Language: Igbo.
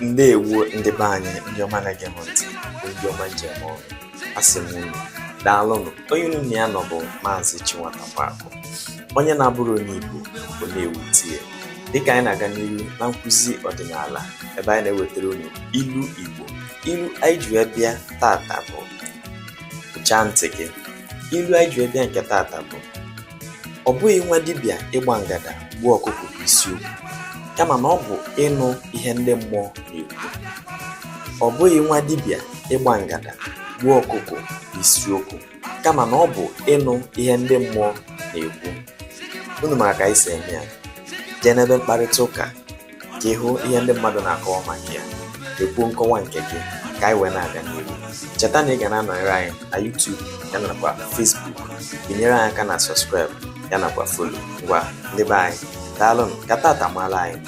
Ndewo ndị be anyị, ndị ọma na-ege m ntị, ndị ọma njem ọnụ. Asị m unu daalụnụ. Onye unu na ya nọ bụ Maazị Chinwata Nwakụ, onye na-abụrụ onye Igbo bụ na-ewute ya. Dịka anyị na-aga n'ihu na nkụzi ọdịnala, ebe anyị na-ewetara unu ilu Igbo. Ilu anyị ji wee bịa tata bụ, kpụchaa ntị gị. Ilu anyị ji wee bịa nke tata bụ: ọ bụghị nwa dibịa ịgba ngada gbuo ọkụkọ bụ isiokwu, kama na ọ bụ ịnụ ihe ndị mmụọ na-ekwu. Ọ bụghị nwa dibịa ịgba ngada gbuo ọkụkọ bụ isiokwu, kama na ọ bụ ịnụ ihe ndị mmụọ na-ekwu. Unu mara ka anyị si eme ya. Jee n'ebe mkparịta ụka ka ịhụ ihe ndị mmadụ na-akọwa maka ya, ekwuo nkọwa nke gị ka anyị wee na-aga n'ihu. Cheta na ị ga na-anọnyere anyị na YouTube ya nakwa Facebook. Binyere anyị aka na subscribe ya nakwa follow. Ngwa, ndị be anyị, daalụnụ. Ka tata maala anyị.